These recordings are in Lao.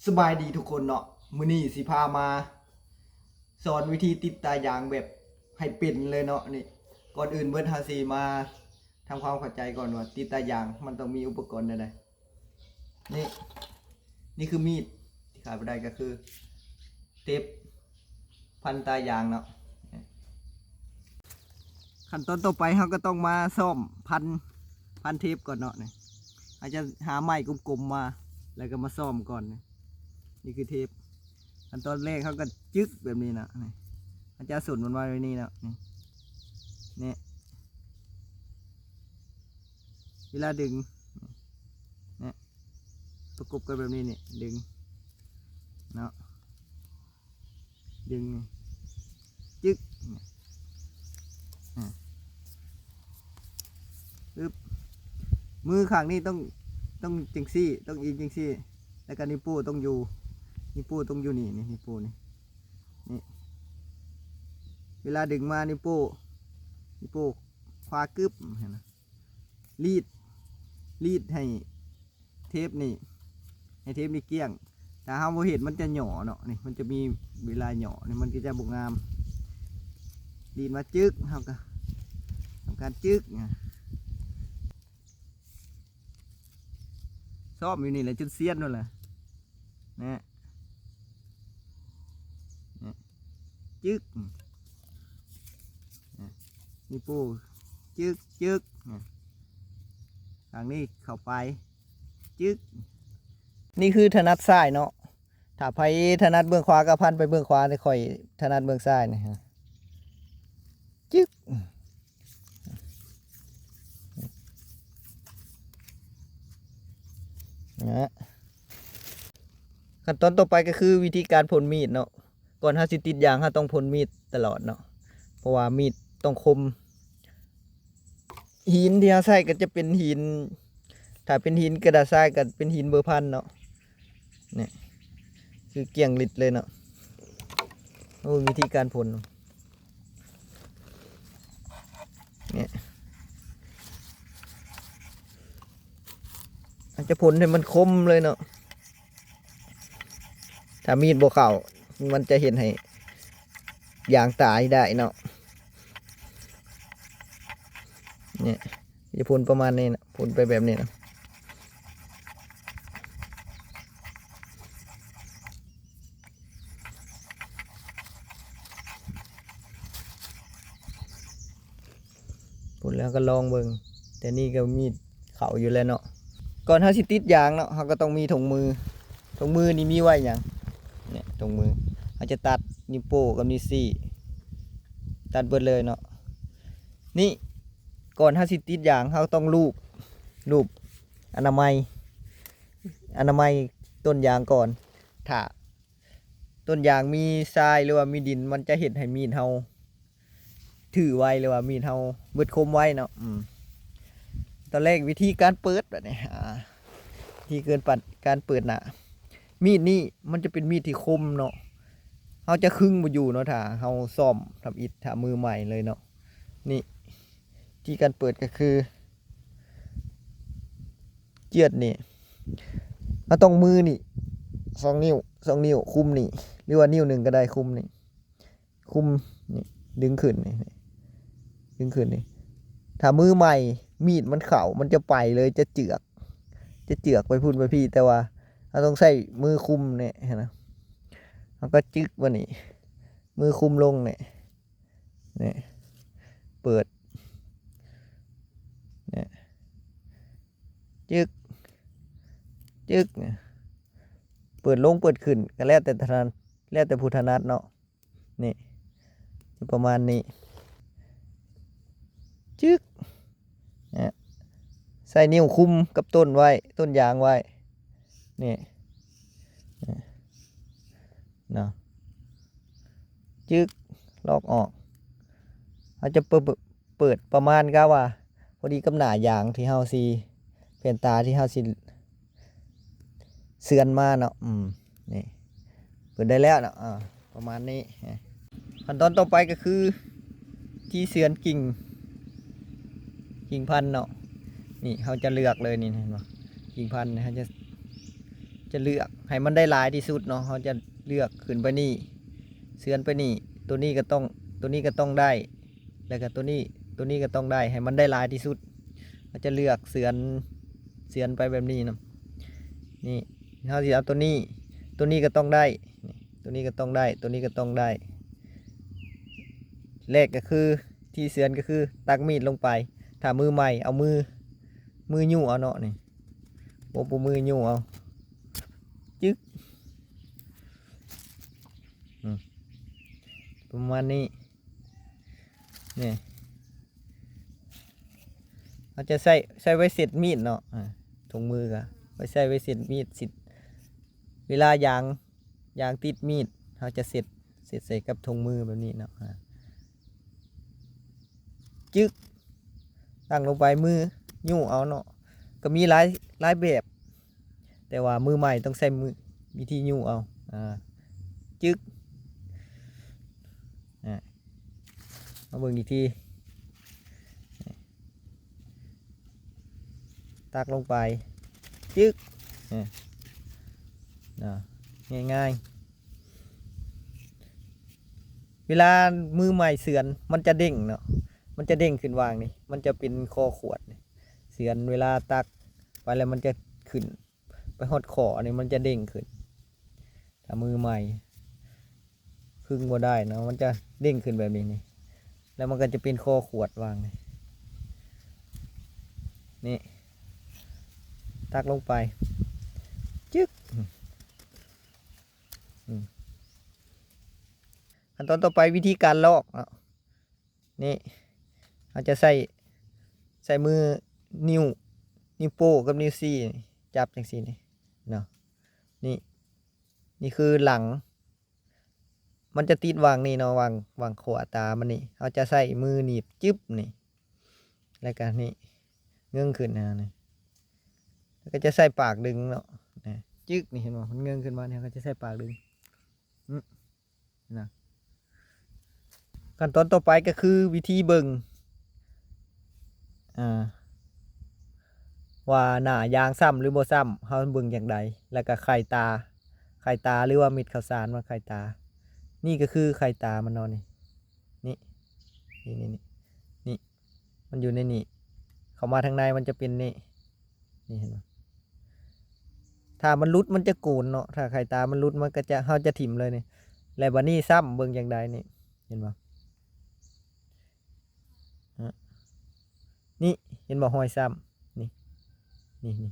ສະບາຍດີທຸກຄົນເນາະ, ມື້ນີ້ຊິພາມາສອນວິທີຕິດຕາຢາງແບບໃຫ້ເປັນເລີຍເນາະ. ນີ້ ກ່ອນອື່ນເບິດ ເຮົາຊິມາທຳຄວາມເຂົ້າໃຈກ່ອນວ່າ ຕິດຕາຢາງມັນຕ້ອງມີອຸປະກອນແນວໃດ. ນີ້ ນີ້ຄືມີດ ທີ່ຂາດບໍ່ໄດ້ກໍຄືເຕັບ ພັນຕາຢາງເນາະ. ຂັ້ນຕອນຕໍ່ໄປເຮົາກໍຕ້ອງມາສ້ອມພັນ ພັນເທບກ່ອນເນາະ. ນີ້ ເຮົາຈະຫາໄມ້ກົມໆມາ ແລ້ວກໍມາສ້ອມກ່ອນ. ນີ້ ນີ້ຄືເທບ. ຂັ້ນຕອນແລກເຮົາກໍຈຶກແບບນີ້ເນາະ. ນີ້ ເຮົາຈະສົນມັນໄວ້ແບບນີ້ເນາະ. ນີ້ ນີ້ ເວລາດຶງ ນີ້ ປະກົບກັນແບບນີ້ ນີ້ ດຶງເນາະ. ດຶງ ຈຶກ ອາ ປຶບ ມືຂ້າງນີ້ຕ້ອງ ຕ້ອງຈັ່ງຊີ້ ຕ້ອງອີງຈັ່ງຊີ້ ແລ້ວກໍນິ້ວໂປ້ຕ້ອງຢູ່ ນິ້ວໂປ້ຕ້ອງຢູ່ນີ້ ນີ້ ນິ້ວໂປ້ນີ້ ນີ້ ເວລາດຶງມາ ນິ້ວໂປ້ ນິ້ວໂປ້ຂວາ ກຶບ ເຫັນນະ ລີດ ລີດໃຫ້ເທບນີ້ ໃຫ້ເທບນີ້ກ້ຽງ. ຖ້າເຮົາບໍ່ເຮັດ ມັນຈະຫຍໍ້ເນາະ. ນີ້ ມັນຈະມີເວລາຫຍໍ້ ນີ້ ມັນກໍຈະບໍ່ງາມ. ລີດມາ ຈຶກ ເຮົາກໍທຳການຈຶກ ອາ ຊ້ອມຢູ່ນີ້ແຫຼະ ຈົນຊຽນໂລດແຫຼະ ນະ ຈຶກ ນີ້ ປູ ຈຶກ ຈຶກ ທາງນີ້ເຂົ້າໄປ ຈຶກ. ນີ້ຄືຖະໜັດຊ້າຍເນາະ. ຖ້າໃຜຖະໜັດເບື້ອງຂວາກໍພັນໄປເບື້ອງຂວາ, ແຕ່ຂ້ອຍຖະໜັດເບື້ອງຊ້າຍນີ້ ຈຶກ ນະ. ຂັ້ນຕອນຕໍ່ໄປກໍຄືວິທີການພົ່ນມີດເນາະ. ກ່ອນເຮົາຊິຕິດຢາງ ເຮົາຕ້ອງພົ່ນມີດຕະຫຼອດເນາະ ເພາະວ່າມີດຕ້ອງຄົມ. ຫີນທີ່ເຮົາໃຊ້ກໍຈະເປັນຫີນ ຖ້າເປັນຫີນກະດາດຊາຍກໍເປັນຫີນເບີພັນເນາະ. ນີ້ ຄືກ້ຽງລິດເລີຍເນາະ. ໂອ້ ວິທີການພົ່ນ ນີ້ ອາດຈະພົ່ນໃຫ້ມັນຄົມເລີຍເນາະ. ຖ້າມີດບໍ່ເຂົ້າ ມັນຈະເຮັດໃຫ້ຢາງຕາຍໄດ້ເນາະ. ນີ້ ຈະພົ່ນປະມານນີ້ນະ ພົ່ນໄປແບບນີ້ນະ. ພຸ້ນແລ້ວກໍລອງເບິ່ງ ແຕ່ນີ້ກໍມີດເຂົ້າຢູ່ແລ້ວເນາະ. ກ່ອນເຮົາຊິຕິດຢາງເນາະ ເຮົາກໍຕ້ອງມີຖົງມື. ຖົງມືນີ້ມີໄວ້ຫຍັງ? ນີ້ ຖົງມື ເຮົາຈະຕັດນິ້ວໂປ້ກັບນິ້ວຊີ້ ຕັດເບິດເລີຍເນາະ. ນີ້ ກ່ອນເຮົາຊິຕິດຢາງ ເຮົາຕ້ອງລູບ ລູບອະນາໄມ ອະນາໄມຕົ້ນຢາງກ່ອນ. ຖ້າ ຕົ້ນຢາງມີຊາຍ ຫຼືວ່າມີດິນ ມັນຈະເຮັດໃຫ້ມີດເຮົາຖືໄວ ຫຼືວ່າມີດເຮົາເບິດຄົມໄວເນາະ. ອືມ ຕອນແລກວິທີການເປີດບາດນີ້ ອາ ວິທີການເປີດ ການເປີດໜ້າ. ມີດນີ້ມັນຈະເປັນມີດທີ່ຄົມເນາະ ເຮົາຈະຄຶງບໍ່ຢູ່ເນາະ ຖ້າເຮົາຊ້ອມທຳອິດ ຖ້າມືໃໝ່ເລີຍເນາະ. ນີ້ ວິທີການເປີດກໍຄື ເຈື່ອນນີ້ ເຮົາຕ້ອງມືນີ້ ສອງນິ້ວ ສອງນິ້ວຄຸມນີ້ ຫຼືວ່ານິ້ວໜຶ່ງກໍໄດ້ ຄຸມນີ້ ຄຸມນີ້ ດຶງຂຶ້ນນີ້ ນີ້ ດຶງຂຶ້ນນີ້. ຖ້າມືໃໝ່ ມີດມັນເຂົ້າ ມັນຈະໄປເລີຍ ຈະເຈື່ອນ ຈະເຈື່ອນໄປພຸ້ນໄປພີ້ ແຕ່ວ່າເຮົາຕ້ອງໃຊ້ມືຄຸມນີ້ ເຫັນນະ ເຮົາກໍຈຶກມານີ້ ມືຄຸມລົງນີ້ ນີ້ ເປີດ ນີ້ ຈຶກ ຈຶກ ນີ້ ເປີດລົງເປີດຂຶ້ນ ກໍແລ້ວແຕ່ຖະໜັດ ແລ້ວແຕ່ຜູ້ຖະໜັດເນາະ. ນີ້ ປະມານນີ້ ຈຶກ ນະ ໃຊ້ນິ້ວຄຸມກັບຕົ້ນໄວ້ ຕົ້ນຢາງໄວ້ ນີ້ ນະ ຈຶກ ລອກອອກ. ເຮົາຈະເປີດ ເປີດປະມານກັບວ່າ ພໍດີກັບໜ້າຢາງທີ່ເຮົາຊິ ແຜ່ນຕາທີ່ເຮົາຊິເຊື່ອມມາເນາະ. ອືມ ນີ້ ເປີດໄດ້ແລ້ວເນາະ ອາ ປະມານນີ້. ຂັ້ນຕອນຕໍ່ໄປກໍຄືທີ່ເຊື່ອມກິ່ງ ກິ່ງພັນເນາະ. ນີ້ເຮົາຈະເລືອກເລີຍ ນີ້ເຫັນບໍ່ ກິ່ງພັນ ເຮົາຈະ ຈະເລືອກໃຫ້ມັນໄດ້ຫຼາຍທີ່ສຸດເນາະ. ເຮົາຈະເລືອກຂຶ້ນໄປນີ້ ເຊືອນໄປນີ້ ໂຕນີ້ກໍຕ້ອງ ໂຕນີ້ກໍຕ້ອງໄດ້ ແລ້ວກໍໂຕນີ້ ໂຕນີ້ກໍຕ້ອງໄດ້ ໃຫ້ມັນໄດ້ຫຼາຍທີ່ສຸດ. ເຮົາຈະເລືອກເຊືອນ ເຊືອນໄປແບບນີ້ນຳ ນີ້ ເຮົາຊິເອົາໂຕນີ້ ໂຕນີ້ກໍຕ້ອງໄດ້ ນີ້ ໂຕນີ້ກໍຕ້ອງໄດ້ ໂຕນີ້ກໍຕ້ອງໄດ້. ແລກກໍຄື ວິທີເຊືອນກໍຄືຕັກມີດລົງໄປ. ຖ້າມືໃໝ່ເອົາມື ມືຍູ້ເອົາເນາະ ນີ້ ໂອ້ ປູມືຍູ້ເອົາ ຈຶກ ອືມ ປະມານນີ້ ນີ້ ເຮົາຈະໃຊ້ ໃຊ້ໄວ້ເຊັດມີດເນາະ ອາ ຖົງມືກໍໄວ້ໃຊ້ໄວ້ເຊັດມີດ ຊິ ເວລາຢາງ ຢາງຕິດມີດ ເຮົາຈະເຊັດ ເຊັດໃສ່ກັບຖົງມືແບບນີ້ເນາະ ອາ ຈຶກ ຕັ້ງລົງໄປ ມືຍູ້ເອົາເນາະ. ກໍມີຫຼາຍ ຫຼາຍແບບ ແຕ່ວ່າມືໃໝ່ຕ້ອງໃຊ້ມື ວິທີຍູ້ເອົາ ອາ ຈຶກ ອາ ມາເບິ່ງອີກທີ ຕັກລົງໄປ ຈຶກ ເນາະ ງ່າຍໆ. ເວລາມືໃໝ່ເຊືອນ ມັນຈະເດ້ງເນາະ ມັນຈະເດ້ງຂຶ້ນຫວ່າງນີ້ ມັນຈະເປັນຄໍຂວດນີ້ ເຊືອນເວລາຕັກໄປແລ້ວມັນຈະຂຶ້ນໄປຮອດຂໍ້ນີ້ ມັນຈະເດ້ງຂຶ້ນ. ຖ້າມືໃໝ່ ຄຶງບໍ່ໄດ້ເນາະ ມັນຈະເດ້ງຂຶ້ນແບບນີ້ນີ້ ແລ້ວມັນກໍຈະເປັນຄໍຂວດຫວ່າງນີ້ ນີ້ ຕັກລົງໄປ ຈຶກ ອືມ ຂັ້ນຕອນຕໍ່ໄປ ວິທີການລອກເນາະ ນີ້ ເຮົາຈະໃຊ້ ໃຊ້ມື ນິ້ວ ນິ້ວໂປ້ກັບນິ້ວຊີ້ ຈັບຈັ່ງຊີ້ນີ້ເນາະ ນີ້ ນີ້ຄືຫຼັງ ມັນຈະຕິດຫວ່າງນີ້ເນາະ ຫວ່າງ ຫວ່າງຂວາຕາມັນນີ້ ເຮົາຈະໃຊ້ມືໜີບ ຈຶບ ນີ້ ແລ້ວກໍນີ້ ເງີ້ງຂຶ້ນນະ ນີ້ ແລ້ວກໍຈະໃຊ້ປາກດຶງເນາະ ຈຶກ ນີ້ ເຫັນບໍ່ ມັນເງີ້ງຂຶ້ນມານີ້ ເຮົາກໍຈະໃຊ້ປາກດຶງ ອືມ ນະ ຂັ້ນຕອນຕໍ່ໄປກໍຄືວິທີເບິ່ງ ອ່າ ວ່າໜ້າຢາງຊ້ຳຫຼືບໍ່ຊ້ຳ ເຮົາເບິ່ງຈັ່ງໃດ ແລ້ວກໍໄຂ່ຕາ ໄຂ່ຕາ ຫຼືວ່າເມັດເຂົ້າສານວ່າໄຂ່ຕາ ນີ້ກໍຄືໄຂ່ຕາມັນເນາະ ນີ້ ນີ້ ນີ້ ນີ້ ນີ້ ມັນຢູ່ໃນນີ້ ເຂົ້າມາທາງໃນມັນຈະເປັນນີ້ ນີ້ເຫັນບໍ່ ຖ້າມັນຫຼຸດມັນຈະໂກນເນາະ ຖ້າໄຂ່ຕາມັນຫຼຸດມັນກໍຈະ ເຮົາຈະຖິ້ມເລີຍນີ້ ແລ້ວບາດນີ້ຊ້ຳເບິ່ງຈັ່ງໃດນີ້ ເຫັນບໍ່ ນີ້ ເຫັນບໍ່ ຮອຍຊ້ຳ ນີ້ ນີ້ ນີ້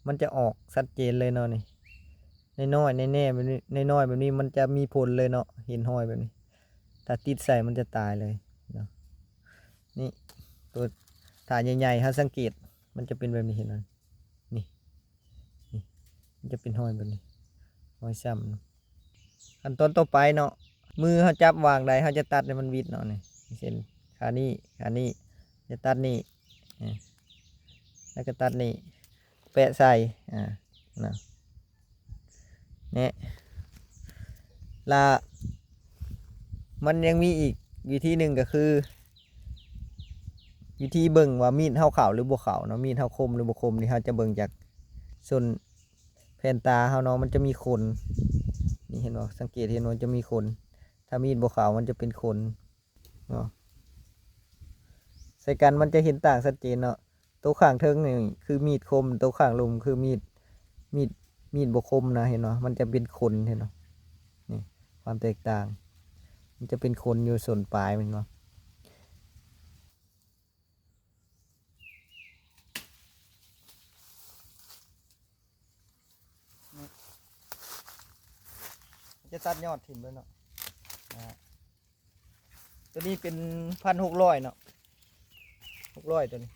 ມັນຈະອອກຊັດເຈນເລີຍເນາະ ນີ້ ນ້ອຍໆ ແນ່ໆ ແບບນີ້ ນ້ອຍໆ ແບບນີ້ມັນຈະມີຜົນເລີຍເນາະ ເຫັນຮອຍແບບນີ້ ຖ້າຕິດໃສ່ມັນຈະຕາຍເລີຍເນາະ ນີ້ ໂຕ ຖ້າໃຫຍ່ໆ ເຮົາສັງເກດ ມັນຈະເປັນແບບນີ້ ເຫັນບໍ່ ນີ້ ນີ້ ມັນຈະເປັນຮອຍແບບນີ້ ຮອຍຊ້ຳ. ຂັ້ນຕອນຕໍ່ໄປເນາະ ມືເຮົາຈັບຫວ່າງໃດ ເຮົາຈະຕັດໃຫ້ມັນຫວິດເນາະ ນີ້ ເຊັ່ນ ຂານີ້ ຂານີ້ ຈະຕັດນີ້ ນີ້ ແລ້ວກໍຕັດນີ້ ແປະໃສ່ ອ່າ ນະ ແນະ ລະມັນຍັງມີອີກວິທີໜຶ່ງກໍຄື ວິທີເບິ່ງວ່າມີດເຮົາເຂົ້າຫຼືບໍ່ເຂົ້າເນາະ ມີດເຮົາຄົມຫຼືບໍ່ຄົມນີ້ ເຮົາຈະເບິ່ງຈາກສົ້ນແຜ່ນຕາເຮົາເນາະ ມັນຈະມີຂົນ ນີ້ເຫັນບໍ່ ສັງເກດເຫັນບໍ່ ມັນຈະມີຂົນ ຖ້າມີດບໍ່ເຂົ້າມັນຈະເປັນຂົນເນາະ ໃສ່ກັນມັນຈະເຫັນຕ່າງຊັດເຈນເນາະ ໂຕຂ້າງເທິງນີ້ຄືມີດຄົມ ໂຕຂ້າງລຸ່ມຄືມີດ ມີດ ມີດບໍ່ຄົມນະ ເຫັນບໍ່ ມັນຈະເປັນຂົນ ເຫັນບໍ່ ນີ້ ຄວາມແຕກຕ່າງ ມັນຈະເປັນຂົນຢູ່ສົ້ນປາຍ ແມ່ນບໍ່ ຈະຕັດຍອດຖິ້ມເລີຍເນາະ ອ່າ ຕົວນີ້ເປັນພັນຫົກຮ້ອຍເນາະ ຫົກຮ້ອຍຕົວນີ້.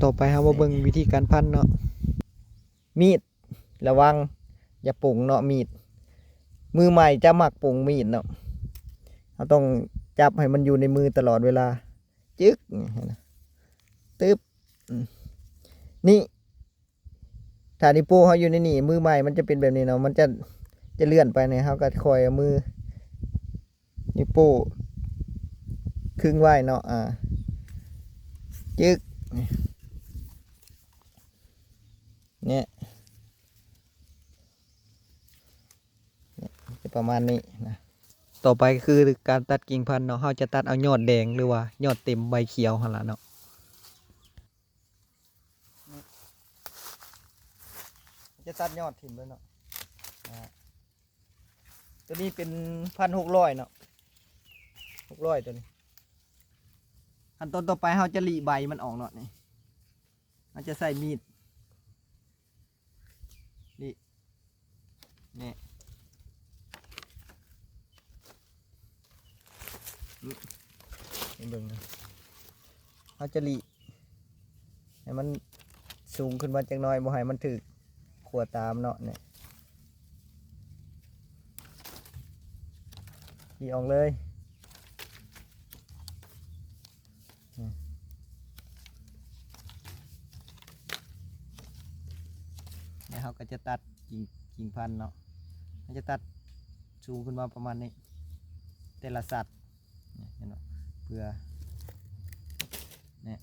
ຕໍ່ໄປເຮົາມາເບິ່ງວິທີການພັນເນາະ ມີດ ລະວັງຢ່າປົງເນາະ ມີດ ມືໃໝ່ຈະມັກປົງມີດເນາະ ເຮົາຕ້ອງຈັບໃຫ້ມັນຢູ່ໃນມືຕະຫຼອດເວລາ ຈຶກ ນີ້ ເຫັນບໍ່ ຕຶບ ນີ້ ຖ້ານິ້ວໂປ້ເຮົາຢູ່ໃນນີ້ ມືໃໝ່ມັນຈະເປັນແບບນີ້ເນາະ ມັນຈະ ຈະເລື່ອນໄປນີ້ ເຮົາກໍຄ່ອຍເອົາມື ນິ້ວໂປ້ຄຶງໄວ້ເນາະ ອ່າ ຈຶກ ນີ້ ນີ້ ຈະປະມານນີ້ນະ. ຕໍ່ໄປຄືການຕັດກິ່ງພັນເນາະ, ເຮົາຈະຕັດເອົາຍອດແດງ ຫຼືວ່າຍອດເຕັມໃບຂຽວຫັ້ນລະເນາະ. ຈະຕັດຍອດຖິ້ມເລີຍເນາະ. ອ່າ ຕົວນີ້ເປັນພັນຫົກຮ້ອຍເນາະ, ຫົກຮ້ອຍຕົວນີ້. ຂັ້ນຕອນຕໍ່ໄປເຮົາຈະລີ້ໃບມັນອອກເນາະ. ນີ້ ເຮົາຈະໃຊ້ມີດລີ້ ນີ້ ນີ້ ໃຫ້ເບິ່ງນະ, ເຮົາຈະລີ້ໃຫ້ມັນສູງຂຶ້ນມາຈັກໜ້ອຍ, ບໍ່ໃຫ້ມັນຖືກຂົ້ວຕາມເນາະ. ນີ້ ລີ້ອອກເລີຍ. ແລ້ວເຮົາກໍຈະຕັດກິ່ງ ກິ່ງພັນເນາະ, ເຮົາຈະຕັດສູງຂຶ້ນມາປະມານນີ້ ແຕ່ລະສັດ ນີ້ ເຫັນບໍ່? ເພື່ອ ນີ້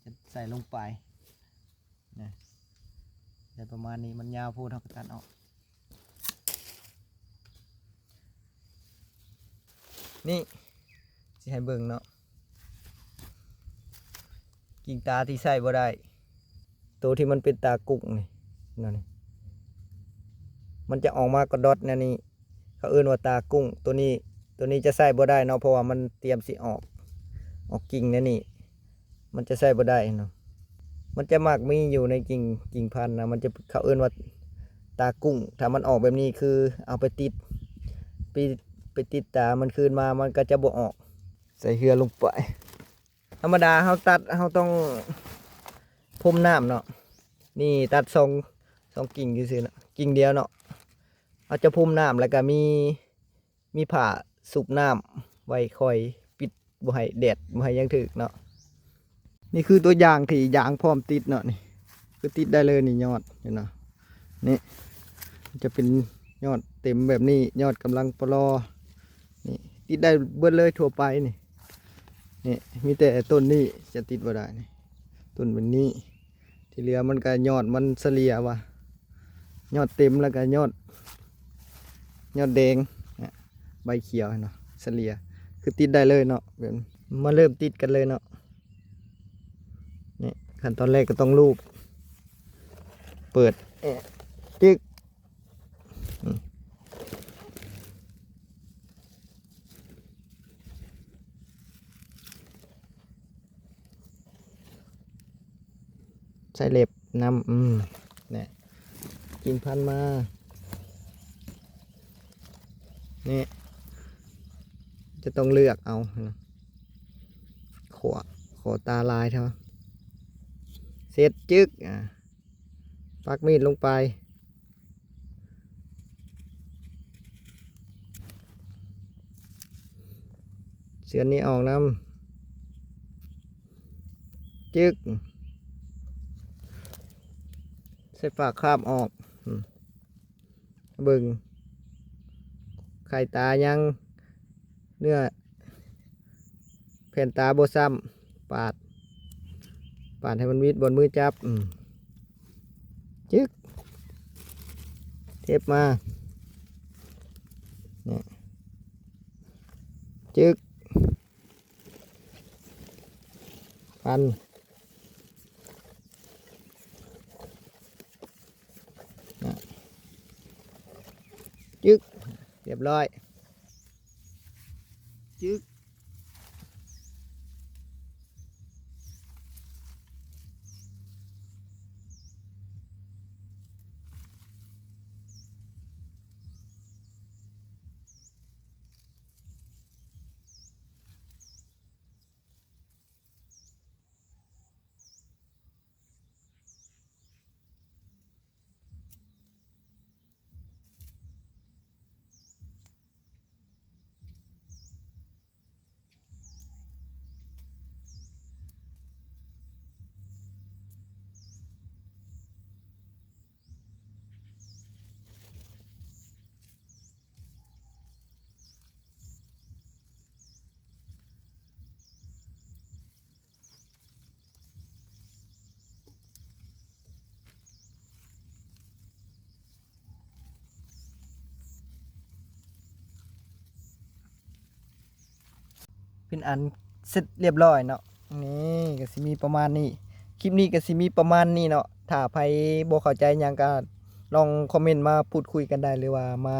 ຈະໃສ່ລົງໄປ ນີ້ ໄດ້ປະມານນີ້, ມັນຍາວໂພດ ເຮົາກໍຕັດອອກ. ນີ້ ຊິໃຫ້ເບິ່ງເນາະ, ກິ່ງຕາທີ່ໃຊ້ບໍ່ໄດ້ ໂຕທີ່ມັນເປັນຕາກຸ້ງນີ້ ນັ້ນນີ້ ມັນຈະອອກມາກະດອດແນວນີ້. ເຂົາເອີ້ນວ່າຕາກຸ້ງ. ໂຕນີ້ ໂຕນີ້ຈະໃຊ້ບໍ່ໄດ້ເນາະ, ເພາະວ່າມັນຕຽມຊິອອກ ອອກກິ່ງແນວນີ້, ມັນຈະໃຊ້ບໍ່ໄດ້ເນາະ. ມັນຈະມັກມີຢູ່ໃນກິ່ງ ກິ່ງພັນນະ, ມັນຈະ ເຂົາເອີ້ນວ່າຕາກຸ້ງ. ຖ້າມັນອອກແບບນີ້ ຄືເອົາໄປຕິດ ໄປ ໄປຕິດຕາມັນຄືນມາ, ມັນກໍຈະບໍ່ອອກ. ໃສ່ເຫື່ອລົງໄປ. ທຳມະດາເຮົາຕັດ ເຮົາຕ້ອງພົມນ້ຳເນາະ. ນີ້ຕັດສອງ ສອງກິ່ງຊື່ໆເນາະ, ກິ່ງດຽວເນາະ. ເຮົາຈະພົມນ້ຳ ແລ້ວກະມີ ມີຜ້າຊຸບນ້ຳໄວ້ຄອຍປິດ ບໍ່ໃຫ້ແດດ ບໍ່ໃຫ້ຫຍັງຖືກເນາະ. ນີ້ຄືຕົວຢ່າງທີ່ຢາງພ້ອມຕິດເນາະ, ນີ້ຄືຕິດໄດ້ເລີຍນີ້ ຍອດ ເຫັນບໍ່? ນີ້ຈະເປັນຍອດເຕັມແບບນີ້, ຍອດກຳລັງປະລໍ. ນີ້ຕິດໄດ້ເບິດເລີຍທົ່ວໄປນີ້. ນີ້ມີແຕ່ຕົ້ນນີ້ຈະຕິດບໍ່ໄດ້ນີ້, ຕົ້ນແບບນີ້. ທີ່ເຫຼືອມັນກໍຍອດມັນສະເລ່ຍວ່າ ຍອດເຕັມ ແລ້ວກໍຍອດ ຍອດແດງນະ, ໃບຂຽວເນາະ ສະເລ່ຍ ຄືຕິດໄດ້ເລີຍເນາະ. ເບິ່ງ ມາເລີ່ມຕິດກັນເລີຍເນາະ. ນີ້ ຂັ້ນຕອນແລກກໍຕ້ອງລູບ ເປີດ ແອະ ຈຶກ ອືມ ໃສ່ເລັບນຳ ອືມ ແນ່ ກິ່ງພັນມາ ນີ້ ຈະຕ້ອງເລືອກເອົານະ ຂົວ ຂໍຕາຫຼາຍເທົ່າ ເສັດ ຈຶກ ອ່າ ປັກມີດລົງໄປ ເຊືອນນີ້ອອກນຳ ຈຶກ ໃສ່ຝາກຄາບອອກ ອືມ ເບິ່ງ ໄຂ່ຕາຍັງ ເນື້ອ ແຜ່ນຕາບໍ່ຊ້ຳ ປາດ ປາດໃຫ້ມັນມິດບ່ອນມືຈັບ ອືມ ຈຶກ ເທບມາ ນີ້ ຈຶກ ພັນ ຈຶກ ຮຽບຮ້ອຍ ຈຶກ. ເປັນອັນເສັດລຽບຮ້ອຍເນາະ. ນີ້ກໍຊິມີປະມານນີ້ ຄລິບນີ້ກໍຊິມີປະມານນີ້ເນາະ. ຖ້າໃຜບໍ່ເຂົ້າໃຈຫຍັງກໍລອງຄອມເມັນມາພູດຄຸຍກັນໄດ້ ຫຼືວ່າມາ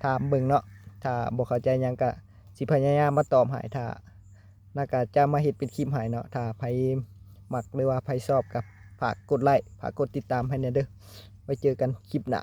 ຖາມເບິ່ງເນາະ. ຖ້າບໍ່ເຂົ້າໃຈຫຍັງກໍຊິພະຍາຍາມມາຕອບໃຫ້ ຖ້າ ແລ້ວກໍຈະມາເຮັດເປັນຄລິບໃຫ້ເນາະ. ຖ້າໃຜມັກ ຫຼືວ່າໃຜຊອບ ກໍຝາກກົດໄລ້ ຝາກກົດຕິດຕາມໃຫ້ແດ່ເດີ້. ໄວ້ເຈີກັນຄລິບໜ້າ.